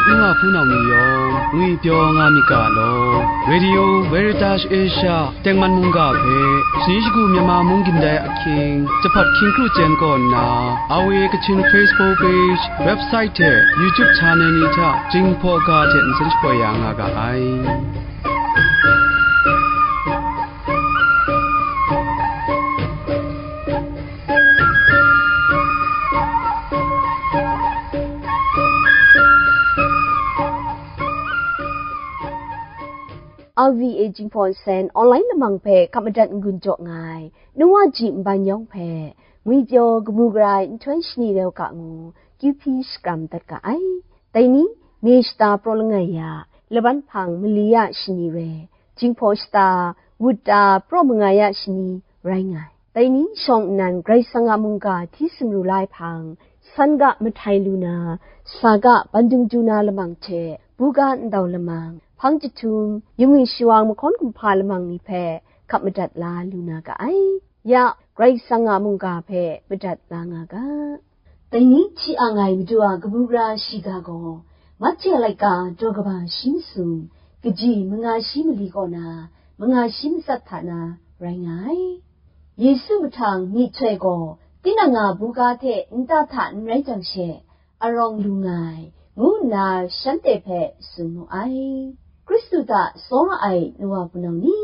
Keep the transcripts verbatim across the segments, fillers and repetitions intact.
N wa hpunau ni yawng ngwipyaw nga myit ga law, Radio Veritas Asia tengman mungga hpe shani shagu Myanmar mung gindai ahkying, jahpat hkying kru chyen kaw nna, R V A Kachin Facebook page, website hte YouTube channel ni hta Jinghpaw ga hte nsen shapoi ya nga ga ai. R V A Jinghpaw Nsen online lamang hpe hkap madat n-gun jaw nga ai, nu wa ji nban yawng hpe, ngwipyaw kabu gara ai nhtoi shani rau ga ngu, Q P shakram dat ga ai. Dai ni, me shata praw langai ya, laban hpang mali ya shani re, Jinghpaw shata, wut ta praw mangai ya shani rai nga ai. Dai ni shawng nnan Karai Kasang a mungga hti sumru la ai hpang, san ga mahtai lu na, sa ga bandung du na lamang hte, buga ndau lamang, hpang jahtum, yungwi shawang mahkawn kumhpa lamang ni hpe hkap madat la lu na ga ai. Ya, Karai Kasang a mungga hpe madat la nga ga. Dai ni hti ang ai Madu a kabu gara shiga gaw, Mahtya laika daw kaba shi masum, kaji manga shi mali kaw na, manga shi matsat hta na rai nga ai. Yesu mahtang myihtoi gaw, tinang a buga hte nta hta n rai jang she, arawng lu nga ai, ngu nna shanhte hpe tsun mu ai. Hkristu hta tsaw ai nu wa hpunau ni,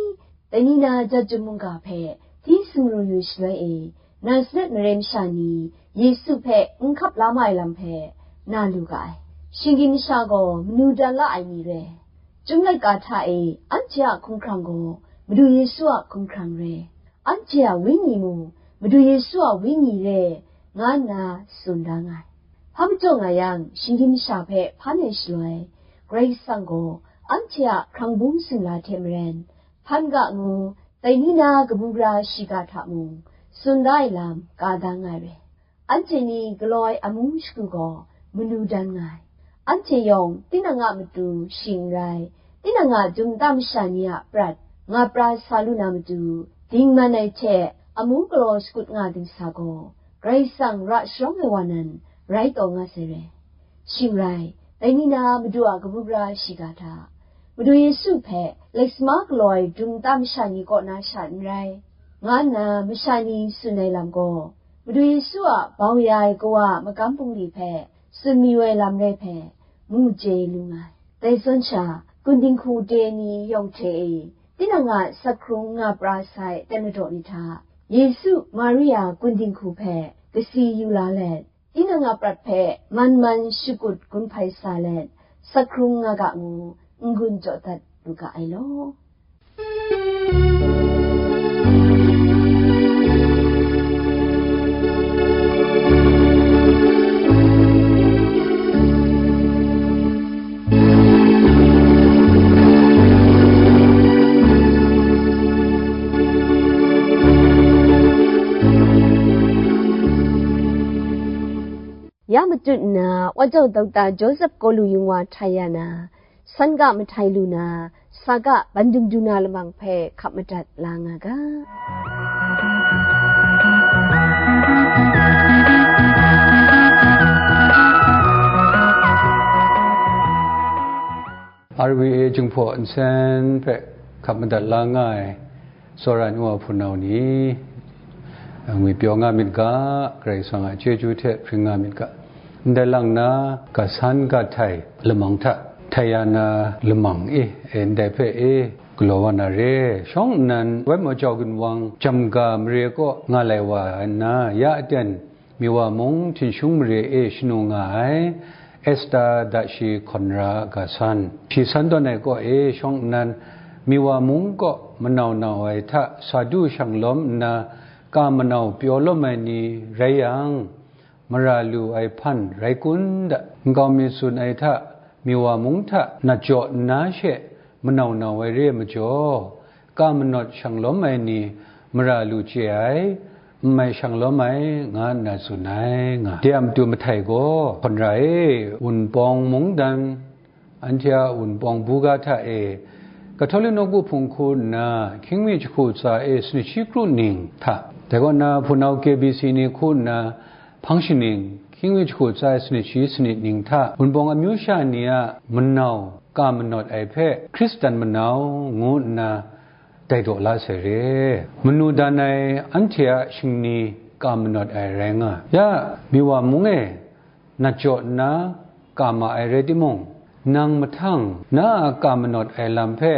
dai ni na Jahtum mungga hpe hti sumru yu shaloi e, Nazaret mare masha ni Yesu hpe n hkap la ma ai lam hpe na lu ga ai. Shinggyim masha gaw manu dan la ai ni re? Chyum laika hta e anhte a hkumhkrang gaw Madu Yesu a hkumhkrang re? Anhte a wenyi mung Madu Yesu a wenyi re, nga nna tsun da nga ai. Hpa majaw nga yang, shinggyim masha hpe hpan ai shaloi, Karai Kasang gaw anhte a hkrang bung singla hte maren, hpan ga ngu, dai ni na kabu gara shiga hta mung, tsun da ai lam ka da nga ai re. Anhte ni galaw ai amu shagu gaw manu dan nga ai. Anhte yawng tinang a matu shing n rai, tinang a dum nta masha ni a prat nga pra sa lu na matu, dingman ai hte amu galaw shakut nga dingsa gaw, Karai Kasang ra sharawng ai wa nan rai taw nga sai re. Shing rai, dai ni na Madu a kabu gara shiga hta, Madu Yesu hpe lasama galaw ai dum nta masha ni kaw na sha n rai, nga nna masha ni tsun ai lam gaw, Madu Yesu a bau ya ai kawa a magam bungli hpe tsun mayu ai lam rai hpe, mu chye lu nga ai. Dai zawn sha, gun dinghku de ni yawng hte e, tinang a sak hkrung nga pra sai ten madaw ni hta, Yesu, Maria gun dinghku hpe kasi yu la let, tinang a prat hpe man man shakut gun hpai sa let, sak hkrung nga ga ngu, n-gun jaw dat lu ga ai law. Ya matut nna, Wa Jau Dokta Joseph Kalu Yung wa htai ya na, san ga mahtai lu na, sa ga bandung du na lamang hpe hkap madat la nga ga. R V A Jinghpaw Nsen hpe hkap madat la nga ai, tsawra ai nu wa hpunau ni, ngwi pyaw nga myit ga, Karai Kasang a chyeju hte hpring nga myit ga. Ndai lang na, ga san ga htai lamang hta, htai ya na lamang e, e, ndai hpe e, galaw wa na re. Shawng nnan, Wai Maw Jau Ginwang jam ga mare kaw nga lai wa nna, ya aten, Miwa mung htinshung mare e shanu nga ai, Esta da shi hkawn ra ga san. Shi san tawn ai kaw e shawng nnan, Miwa mung kaw manau nau ai hta sa du shang lawm nna, ka manau pyaw lawm ai ni rai yang, mara lu ai hpan rai kun da, nkau mi tsun ai hta, Miwa mung hta nat jaw nna she manau nau ai re ai majaw, ka manawt shang lawm ai ni mara lu chye ai, n mai shang lawm ai, nga nna tsun ai nga. De a matu mahtai gaw, hkawn ra e, Wunpawng mungdan, anhte a Wunpawng buga hta e, Katolik nawku hpung hku nna, hkying mi jahku tsa e sanit shi kru ning hta, dai kaw na hpunau K B C ni hku nna, hpang shaning, Hkying mi jahku tsa ai sanit shi sanit ning hta, Wunpawng amyu sha ni a manau ka manawt ai hpe Hkristan manau ngu nna dai daw la sai re. Manu dan ai anhte a shingni ka manawt ai rai nga. Ya, Miwa mung e nat jaw nna ka ma ai rai timung, nang mahtang na a ka manawt ai lam hpe,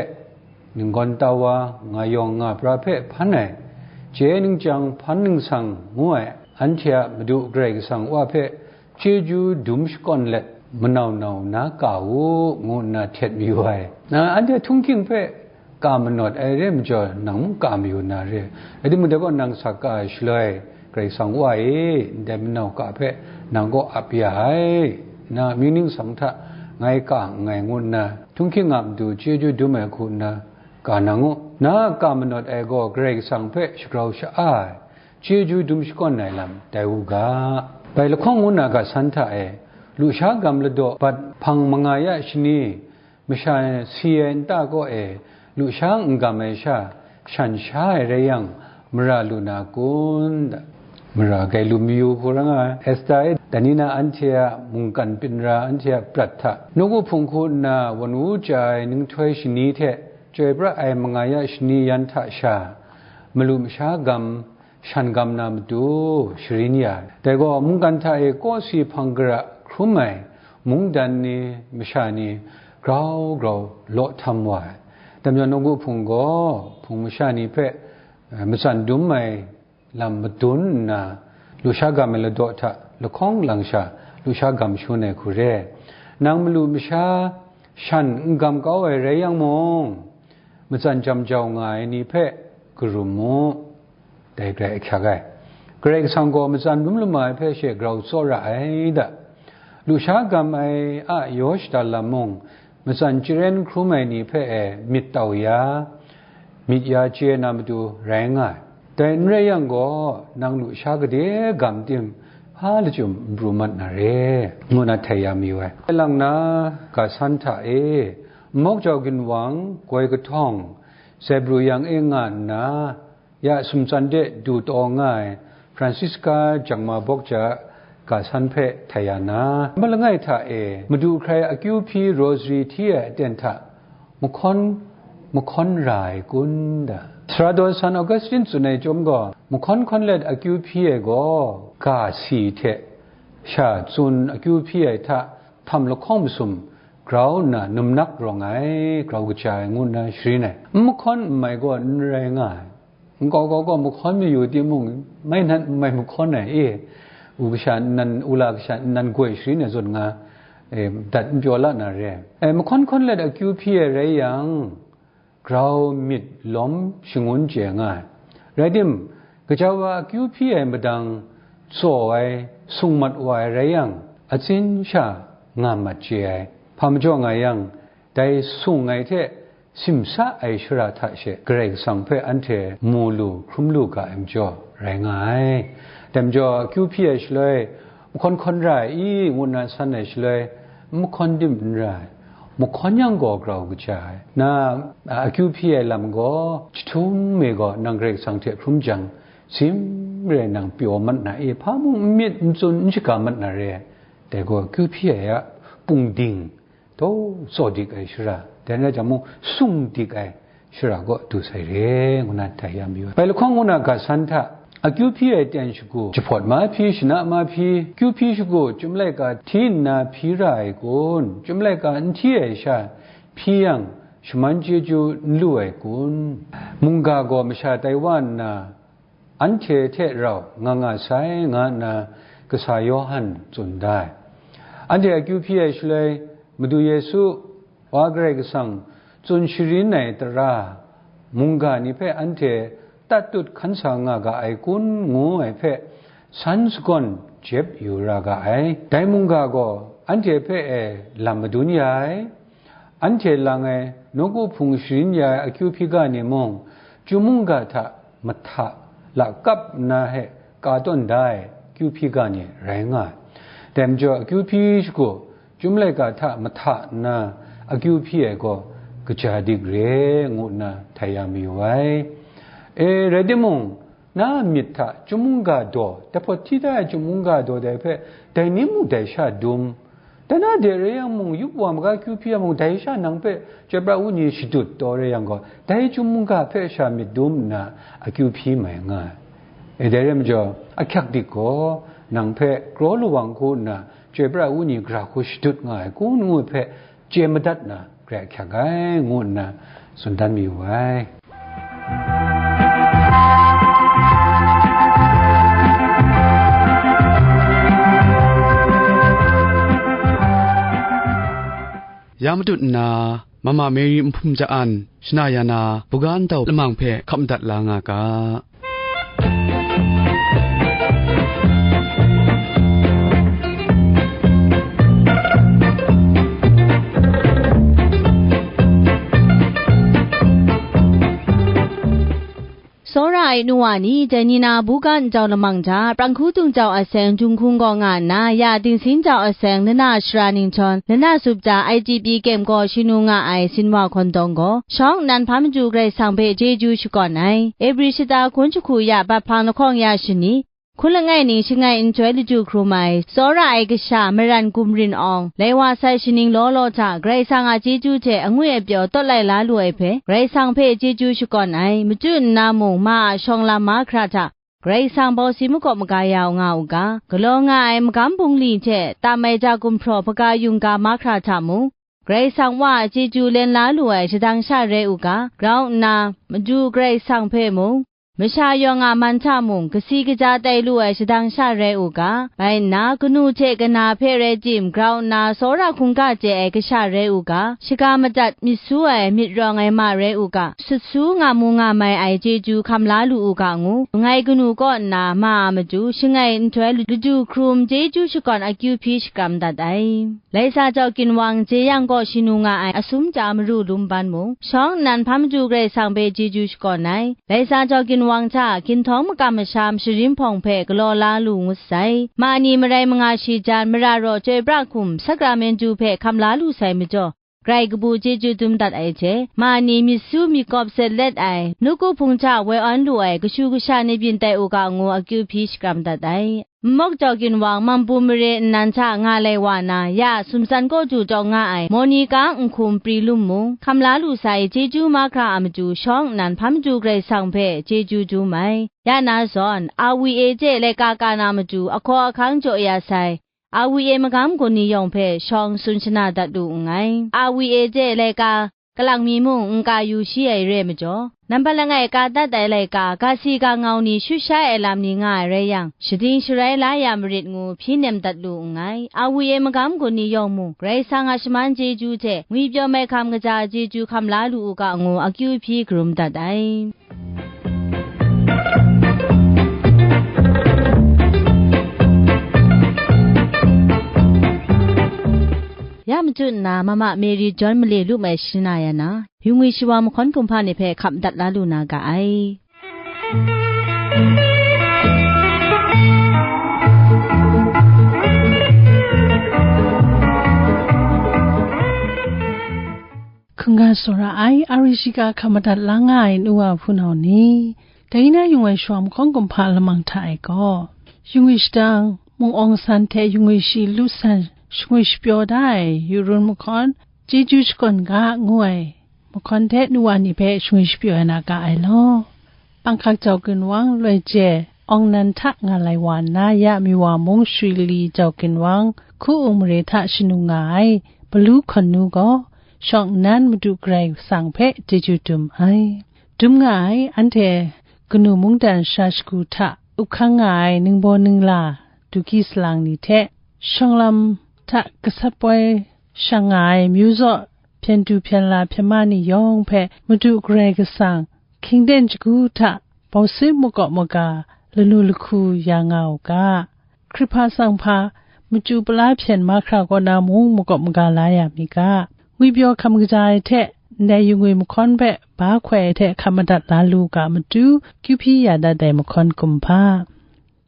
ninggawn tau wa, nga yawng nga pra hpe hpan ai, chye ningchyang hpan ningsang ngu ai, anhte a Madu Karai Kasang Wa hpe chyeju dum shakawn let, manau nau na ka u, ngu nna htet mayu ai. Na anhte htunghking hpe ka manawt ai re ai majaw, nang mung ka mayu na re. Rai timung, dai gaw nang sa ka ai shaloi, Karai Kasang Wa e, ndai manau ka hpe nang kaw ap ya ai, na amyu ningsang hta ngai ka nngai, ngu nna htunghking a matu chyeju dum ai hku nna ka nang u. Na a ka manawt ai gaw Karai Kasang hpe shagrau sha-a ai, chyeju dum shakawn ai lam tai u ga. Bai lahkawng ngu na ga san hta e, lusha gam ladaw bat hpang manga ya shani, masha si ai nta kaw e lusha n gam ai sha, shan sha ai rai yang, mara lu na kun? Mara gai lu mayu hku ra nga ai. Esta e, dai ni na anhte a mungkan pyin ra, anhte a prat hta, nawku hpung hku nna wan u chya ai ninghtoi shani hte chyoi pra ai manga ya shani yan hta sha, malu masha gam, shan gam na matu sharin ya ai. Dai gaw mungkan hta e kawsi hpang gara hkrum ai mungdan ni, masha ni grau grau law htam wa ai. Dai majaw, nawku hpung gaw hpung masha ni hpe, eh, matsan dum ai lam madun nna, lusha gam ai ladaw hta lahkawng lang sha, lusha gam shangun ai hku re. Nang malu masha shan n gam kau ai rai yang mung, matsan jam jau nga ai ni hpe karum mu, dai grai ahkyak ai. Karai Kasang gaw matsan dum lama ai hpe she grau tsawra ai da. Lusha gam ai a yaw shada lam mung, matsan charen hkrum ai ni hpe e myit tau ya, myit ya chye na matu rai nga ai. Dai n rai yang gaw, nang lusha gade gam tim, hpa lachyum n pru mat na re, ngu na htai ya mayu ai. Dai lang na, ga san hta e, nmawk jau ginwang, goi kahtawng, Zebru yang e nga nna, ya sumtsan de du taw nga ai Francisca Jangma Bawk Ja ga san hpe htai ya na, ma langai hta e, Madu hkrai akyu hpyi rosary hti ai aten hta mahkawn, mahkawn ra ai kun da? Sara daw san Augustine tsun ai chyawm gaw, mahkawn hkawn let akyu hpyi ai gaw, ga si hte sha tsun akyu hpyi ai hta htam lahkawng masum grau nna numnak rawng ai, grau kaja ai ngu nna sharin ai. N mahkawn n mai gaw n rai nga ai. Nkau kau gaw mahkawn mayu timung, mai nan n mai mahkawn ai, e, u kasha nnan, u la kasha nnan goi sharin ai zawn nga, e, dat n pyaw la na re ai. E, mahkawn hkawn let akyu hpyi ai rai yang, grau myit lawm shangun chye nga ai. Rai tim, gaja wa akyu hpyi ai madang tsaw ai, sung mat wa ai rai yang, atsin sha nga mat chye ai. Hpa majaw nga yang, dai sung ai hte simsa ai shara hta she Karai Kasang hpe anhte mu lu hkrum lu ga ai majaw rai nga ai. Dai majaw, akyu hpyi ai shaloi, mahkawn hkawn ra ai i, ngu nna san ai shaloi, n mahkawn tim n ra ai. Mahkawn yang gaw grau kaja ai. Na, a, akyu hpyi ai lam gaw, jahtum e gaw nang Karai Kasang hte hkrum jang, sim rai nang pyaw mat na i, hpa mung n myit, n tsun, n shaga mat na re ai. Dai gaw akyu hpyi ai a pungding, daw tsaw dik ai shara, dai rai jang mung, sung dik ai shara kaw du sai re, ngu na htai ya mayu ai. Bai lahkawng ngu na ga san hta, akyu hpyi ai ten shagu, jahpawt mahpyi, shana mahpyi, kyu hpyi shagu, chyum laika hti nna hpyi ra ai kun? Chyum laika n hti ai sha hpyi yang, shaman chyeju n lu ai kun? Mungga gaw masha tai wa nna, anhte hte rau nga nga sai, nga nna kasa Yawhan tsun da ai. Anhte akyu hpyi ai shaloi, Madu Yesu, Wa Karai Kasang, tsun sharin ai tara, mungga ni hpe anhte tatut hkan sa nga ga ai kun, ngu ai hpe, san sagawn jep yu ra ga ai. Dai mungga gaw anhte hpe e lam madun ya ai. Anhte lang ai, nawku hpung sharin ya ai akyu hpyi ga ni mung, chyum mungga hta mahta lakap nna he ka tawn da ai akyu hpyi ga ni rai nga ai. Dai majaw, akyu hpyi shagu, chyum laika hta mahta nna akyu hpyi ai gaw kaja dik re, ngu nna htai ya mayu ai. E, rai timung, Na a myit hta chyum mungga daw, dai hpawt hti da ai chyum mungga daw dai hpe, dai ni mung dai sha dum. Dai na de rai yang mung, yup wa maga kyu hpyi yang mung, dai sha nang hpe Chyoi Pra Wu ni shadut taw rai yang gaw, dai chyum mungga hpe sha myit dum nna akyu hpyi mai nga ai. E, dai rai majaw, ahkyak dik gaw, nang hpe kraw lawang hku nna Chyoi Pra Wu ni gara hku shadut nga ai, kun ngu ai hpe chye madat na, grai ahkyak ai, ngu nna tsun dan mayu ai. Ya matut nna, Mama Mary Nhpum Ja An, Shana Ya Na, Buga Ntau Lamang hpe hkap madat la nga ga. Tsawra ai nu wa ni, dai ni na buga ntau lamang hta, prang hku tung jau a seng, Jung Hkung gaw nga nna, ya dingsin jau a seng, lana shara ninghtawm, lana sup hta, I G P Camp gaw shanu nga ai, Sinwa Hkawn Dawng gaw, shawng nnan hpa maju Karai Kasang hpe chyeju shakawn ai. Ebri shata hkun jahku ya, bat hpang lahkawng ya shani, hkun langai ning shangai nhtoi laju hkrum ai, tsawra ai kasha maran gumrin awng, lai wa sai shaning law law hta, Karai Kasang a chyeju hte angwi apyaw tawt lai la lu ai hpe, Karai Kasang hpe chyeju shakawn ai, machyu nna mung ma a shawng lam mahkra hta, Karai Kasang bawsi makawp maga ya nga u ga, galaw nga ai magam bungli hte tam ai ja gumhpraw hpaga yungga mahkra hta mung, Karai Kasang Wa a chyeju len la lu ai shadang sha rai u ga, grau nna, maju Karai Kasang hpe mung, masha yawng a man hta mung, kasi kaja tai lu ai shadang sha rai u ga, bai nna, kanu hte kana hpe rai tim, grau nna, tsawra hkungga chye ai kasha rai u ga, shaga madat, myit su ai, myit rawng ai ma rai u ga, sut su nga mu nga mai ai chyeju hkam la lu u ga ngu, ngai kanu kaw nna ma a matu, shangai nhtoi laju hkrum chyeju shakawn akyu hpyi shakram dat ai. Laisa jau ginwang jeyang kaw shanu nga ai asum ja maru lum ban mung, shawng nnan hpa maju Karai Kasang hpe chyeju shakawn ai. Laisa jau ginwang hta, ginhtawng makam masham sharin hpawng hpe galaw la lu ngut sai. Ma ni marai manga shi jan, mara raw chyoi pra hkum, sakramentu hpe hkam la lu sai majaw, grai kabu chyeju dum dat ai hte, ma ni myit su myit kawp set let ai, nawku hpung hta woi awn lu ai kashu kasha ni byin tai u ga ngu akyu hpyi shakram dat ai. Nmawk jau ginwang, mampu mare nnan hta nga lai wa na, ya sumsan kaw du taw nga ai, Monica Nhkum Pri Lum mung, hkam la lu sai, chyeju mahkra a matu shawng nnan hpa maju Karai Kasang hpe chyeju dum ai. Ya na zawn, R V A hte laika ka na matu, ahkaw ahkang jaw ya sai, R V A magam kaw ni yawng hpe shawng tsun shana dat lu nngai. R V A hte laika kalang mi mung n ka yu shi ai re majaw, nambat langai ka dat ai laika, ga si ga ngau ni shut shai ai lam ni nga ai rai yang, shading sharai la ya marit ngu hpyi nem dat lu nngai. R V A magam kaw ni yawng mung, Karai Kasang a shaman chyeju hte ngwipyaw mai hkam kaja chyeju hkam la lu u ga ngu akyu hpyi karum dat ai. Ya machyu nna, Mama Mary John Male lu mai shana ya na, yu ngwi shawa mahkawn kumhpa ni hpe hkap dat la lu na ga ai. Hkungga tsawra ai, a ri shiga hkam madat la nga ai nu wa hpunau ni, dai na yung ai shawa mahkawn kumhpa lamang hta e gaw, yung ai shadang, mung awng san hte yung ai shi lu san shangwi shapyaw da ai yu run mahkawn, chyeju shakawn ga ngu ai mahkawn hte nu wa ni hpe shangwi shapyaw ai na ga ai law. Panghkak jau ginwang loi je, awng nan hta nga lai wa nna, ya mi wa mung shwi li jau ginwang, hku ung mare hta shanu nga ai, Balu hkawn nu gaw, shawng nnan Madu Karai Kasang hpe chyeju dum ai. Dum nga ai, anhte kanu mungdan sha shagu hta up hkang nga ai ningbaw ningla, dugyi salang ni hte, shawng lam hta gasat poi shang nga ai myu zaw hpyen du hpyen la hpyen ma ni yawng hpe Madu Karai Kasang hkying ten shagu hta bawsip makawp maga lanu lahku ya nga u ga, Hkrihpa tsang hpa machyu pala hpyen mahkra kaw na mung makawp maga la ya mi ga, ngwipyaw hkam kaja ai hte ndai yu ngwi mahkawn hpe ba hkoi ai hte hkam madat la lu ga matu, kyu hpyi ya dat ai mahkawn kumhpa.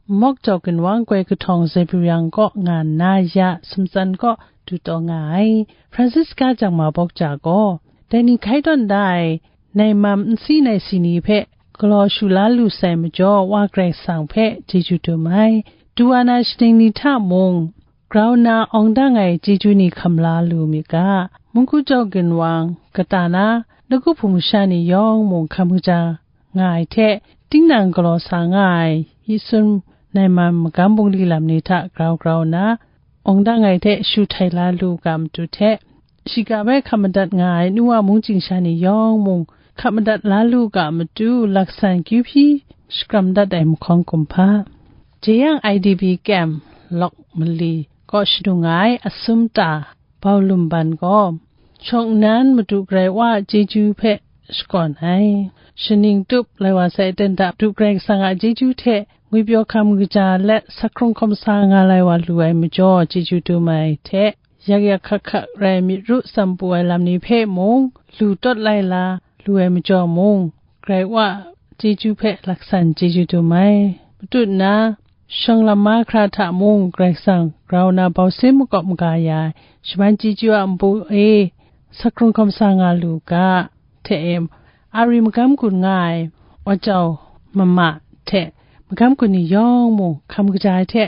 Nmawk jau ginwang goi kahtawng Zebruyang kaw nga nna ya sumtsan kaw du taw nga ai Francisca Jangma Bawk Ja gaw, dai ni hkai tawn da ai nai mam nsi nai si ni hpe galaw shu la lu sai majaw, Wa Karai Kasang hpe chyeju dum ai. Du wa na shaning ni hta mung, grau nna awng dang ai chyeju ni hkam la lu mi ga, mungku jau ginwang kata na, nawku hpung masha ni yawng mung hkam kaja nga ai hte, tinang galaw sa nga ai, yi sun nai man magam bungli lam ni hta grau grau nna, awng dang ai hte shu htai la lu ga matu hte, shiga bai hkap madat nga ai nu wa mungchying sha ni yawng mung hkap madat la lu ga matu, laksan kyu hpyi shakram dat ai mahkawng kumhpa. Jeyang I D P kem lawk mali kaw shadung nga ai asum ta bau lumban gaw, shawng nnan Madu Karai Wa a chyeju hpe shakawn ai. Shaning tup lai wa sai aten hta, Madu Karai Kasang a chyeju hte ngwipyaw hkam kaja let, sakhkrung hkawm sa nga lai wa lu ai majaw, chyeju dum ai hte, yak yak hkak hkak rai myit ru tsam pru ai lam ni hpe mung, lu tawt lai la lu ai majaw mung, Karai Wa a chyeju hpe laksan chyeju dum ai. Matut nna, shawng lam mahkra hta mung Karai Kasang grau na bau sin makawp maga ya ai, shaman chyeju a npu e, sakhkrung hkawm sa nga lu ga, hte e, ari magam gun nga ai, wa jau mama hte magam gun ni yawng mung hkam kaja ai hte,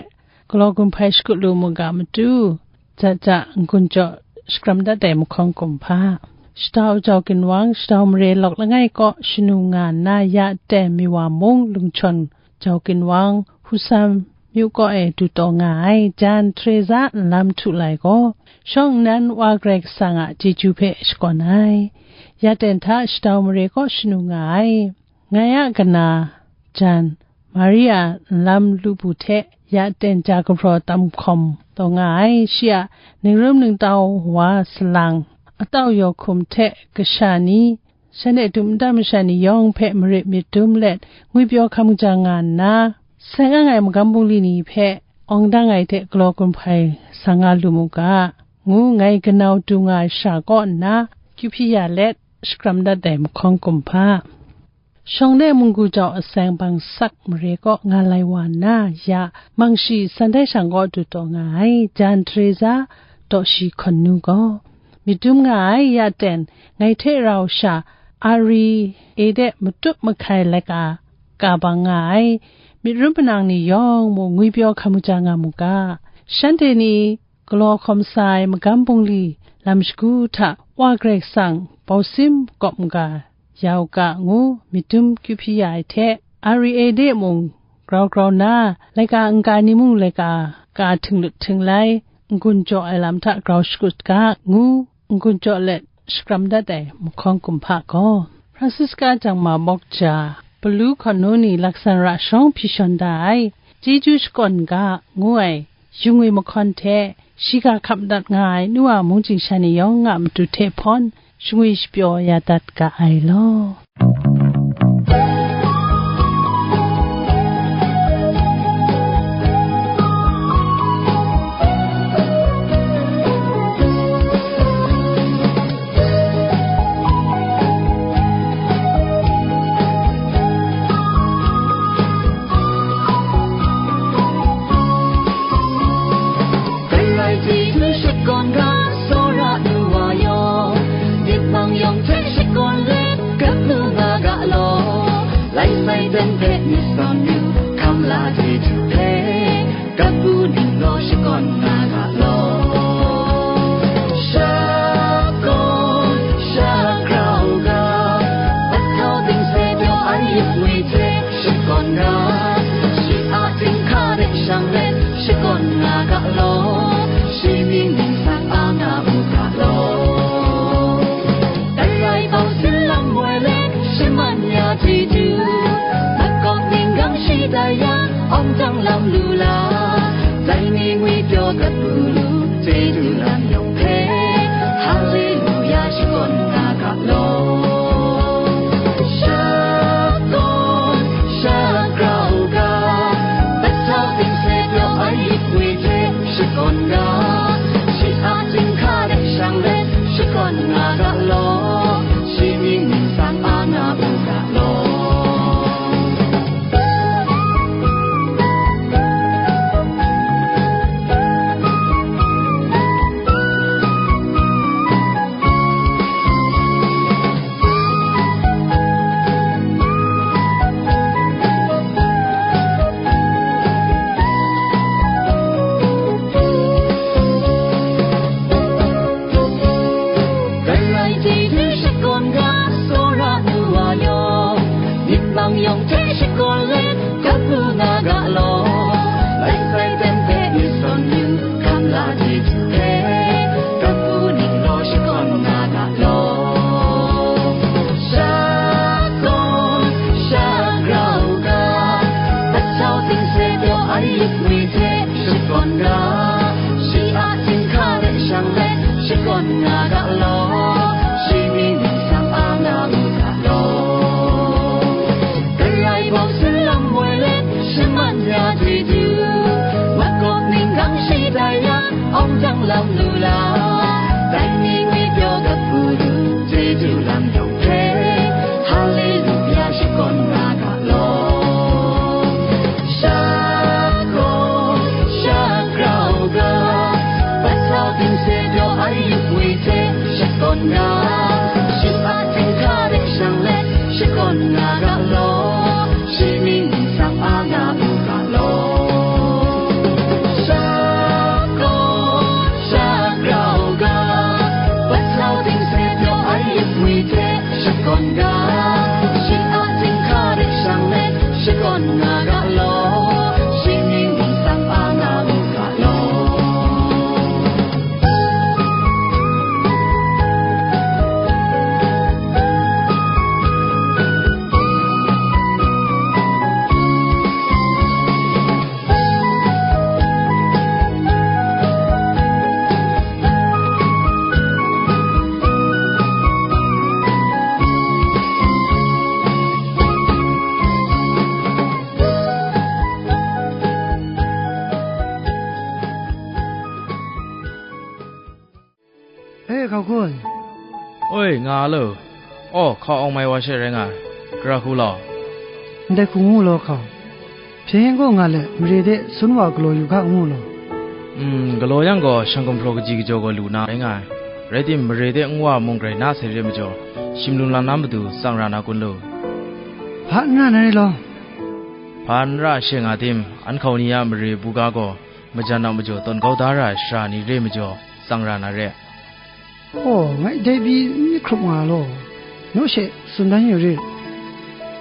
galaw gun hpai shakut lu mu ga matu, ja ja n-gun jaw shakram dat ai mahkawng kumhpa. Shadau jau ginwang, shadau mare lawk langai kaw shanu nga nna, ya ten mi wa mung lungchawn jau ginwang, Husam myu kaw e du taw nga ai, jan Teresa nlam htu lai gaw, shawng nnan Wa Karai Kasang a chyeju hpe shakawn ai. Ya ten hta shadau mare kaw shanu nga ai. Ngai a kana jan, Maria nlam lu bu hte ya ten ja gumhpraw tam hkawm taw nga ai. Shi a ningrum ningtau wa salang, atau yaw hkum hte kasha ni, shanhte dum nta masha ni yawng hpe marit myit dum let, ngwipyaw hkam kaja nga nna, seng ang ai magam bungli ni hpe awng dang ai hte galaw gun hpai sa nga lu mu ga, ngu ngai kanau du nga ai sha kaw nna, kyu hpyi ya let, shakram dat ai mahkawng kumhpa. Shawng de munggu jau aseng bang sak mare kaw nga lai wa nna, ya, mangshi san dai shang kaw du taw nga ai, jan Teresa, daw shi hkawn nu gaw, myit dum nga ai, ya ten, ngai hte rau sha, ari e de matup mahkai laika, ka bang nga ai, myit rum manang ni yawng mung ngwipyaw hkam kaja nga mu ga, shanhte ni galaw hkawm sa ai magam bungli lam shagu hta Wa Karai Kasang bau sin makawp maga ya u ga ngu myit dum kyu hpyi ya ai hte, ari e de mung grau grau nna, laika n-ga ni mung laika ka htinglut htinglai, n-gun jaw ai lam hta grau shakut ga ngu n-gun jaw let shakram dat ai mahkawng kumhpa gaw, Francisca jangma bawk ja, palu hkawn nu ni laksan ra shawng hpyi shawn da ai, chyeju shakawn ga ngu ai, yu ngwi mahkawn hte, shiga hkap dat nga ai nu wa mungchying sha ni yawng a matu hte hpawn, shangwi shapyaw ya dat ga ai law. Karai chyeju shakawn ga, tsawra nu wa yawng, myit mang yawng hte shakawn let, kap lu Hpe, Haleluya, shakawn nga ga law. Shakawn, shagrau ga, patau ting se pyaw ai yup wi hte shakawn nga, shing a ting hta de shang let shakawn nga ga law. Shi mying ningsang a nga u ga law. Shakawn, shagrau ga, patau ting se pyaw ai yup wi hte shakawn ga, shing a ting hta de shang let shakawn nga ga law, shi mying ningsang a nga u ga law. E, hkau hku ai. Oi, nga a lo. Aw, hkau awng mai wa she rai nga ai. Gara hku law. Ndai hku ngu law hkau. Hpyen yen gaw nga let, mare de sun wa galaw yu hka ngu law. Mm, galaw yang gaw, shang gumhpraw kaji kajaw gaw lu na rai nga ai. Rai tim, mare de nwa mung grai na sai re majaw, shim lum lam na matu tsang ra na kun lu. Hpa n ra na re law. Hpa n ra she nga tim, an hkau ni a mare buga gaw, majan a majaw tawn kau da ra ai shara ni re majaw, tsang ra na re. Aw, ngai dai pyi n myit hkrup nga law, naw she tsun dan yu rit.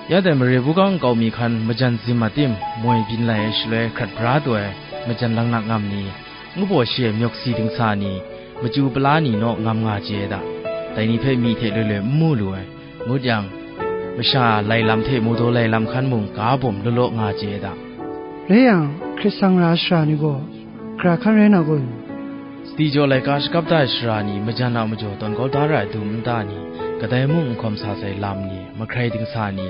Ya dai mare buga nkau mi hkan majan zim a tim, moi byin lai ai shaloi hkrat bra taw ai majan langnak ngam ni, ngu baw shi ai myawk si dingsa ni, machyu pala ni naw ngam nga chye ai da. Dai ni hpe myi hte loi loi n mu lu ai. Ngut yang, masha lai lam hte mawdaw lai lam hkan mung ga bawm law law nga chye ai da. Rai yang, hkrit sang ra shara ni gaw, gara hkan rai na kun? Sadi jaw laika shakap da ai shara ni, majan a majaw tawn kau da ra ai dum nta ni, kadai mung n hkawm sa sai lam ni, mahkrai dingsa ni,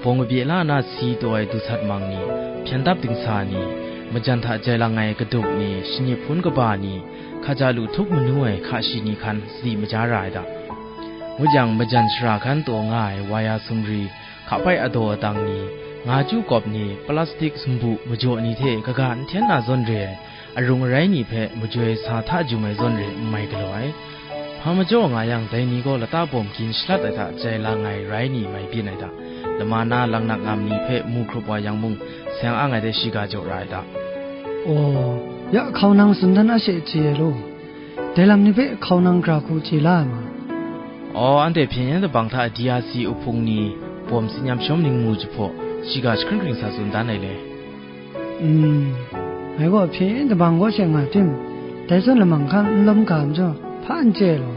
bawng kabye la na si taw ai dusat mang ni, hpyen dap dingsa ni, majan hta jai lang ai kaduk ni, shanyi hpun kaba ni, hkaja lu htup manu ai hka shi ni hkan sadi maja ra ai da. Ngut yang, majan shara hkan taw nga ai waya sumri, hkapai adaw adang ni, nga chyu kawp ni, plastik sumbu majaw ni hte kaga n hten na zawn re ai arung arai ni hpe majoi sa hta jum ai zawn re n mai galaw ai. Hpa majaw nga yang, dai ni gaw lata bawm gin shalat ai hta jai lang ai rai ni mai byin ai da. Lama na langnak ngam ni hpe mu hkrup wa yang mung, seng ang ai de shiga jaw ra ai da. Aw, ya hkau nang tsun dan a she chye ai law. Dai lam ni hpe hkau nang gara hku chye la ai ma? Aw, anhte hpyen yen tabang hta D R C uhpung ni, bawm tsin yam shawm ningmu jahpaw, shiga jahkring hkring sa tsun dan ai le. Mm, ngai gaw hpyen yen tabang kaw she nga tim, dai zawn lamang hkan n lawm ga majaw, hpa n chye ai law.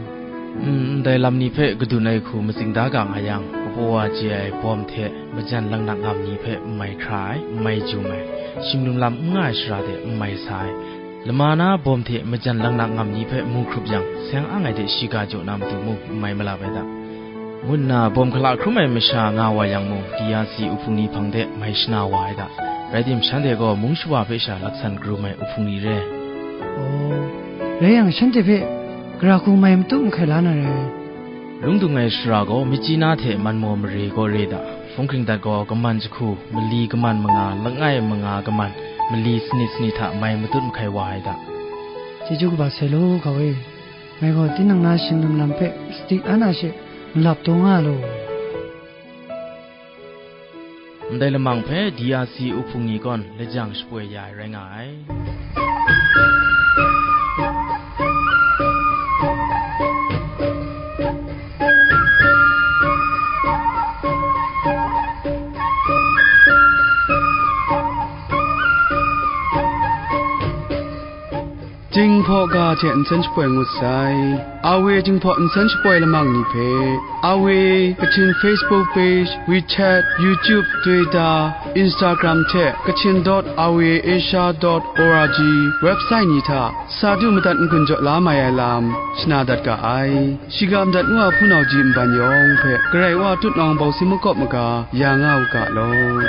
Mm, ndai lam ni hpe kadun ai hku matsing da ga nga yang, kapaw wa chye ai bawm hte majan langnak ngam ni hpe n mai hkra ai, n mai jum ai, shim lum lam n nga ai shara de n mai sa ai, lama na bawm hte majan langnak ngam ni hpe mu hkrup yang, seng ang ai de shiga jaw na matu mung n mai malap ai da, ngu nna bawm hkala hkrum ai masha nga wa yang mung, D R C uhpung ni hpang de mai shana wa ai da. Rai tim, shanhte gaw mung shawa hpe sha laksan karum ai uhpung ni re. Aw, rai yang, shanhte hpe gara hku mai matup n hkai la na rai. Lung dung ai shara gaw, Myitkyina hte Manmaw mare gaw re da. Hpung hkring dat gaw, kaman jahku, mali kaman manga, langai manga kaman, mali sanit sanit hta mai matut mahkai wa ai da. Chyeju kaba sai law, hkau e. Ngai gaw tinang na shing lum lam hpe sadi an a she malap taw nga law. Ndai lamang hpe D R C uhpung ni gawn lajang shapoi ya ai rai nga ai. Jinghpaw ga hte nsen shapoi ngut sai. Awe Jinghpaw nsen shapoi lamang ni hpe, Awe Kachin Facebook page, WeChat, YouTube, Twitter, Instagram hte Kachin dot awe asia dot org website ni hta sa du madat n-gun jaw la mai ai lam shana dat ga ai. Shiga madat ngu a hpunau ji nban yawng hpe Karai Wa tutnawng bawsi makawp maga ya nga u ga law.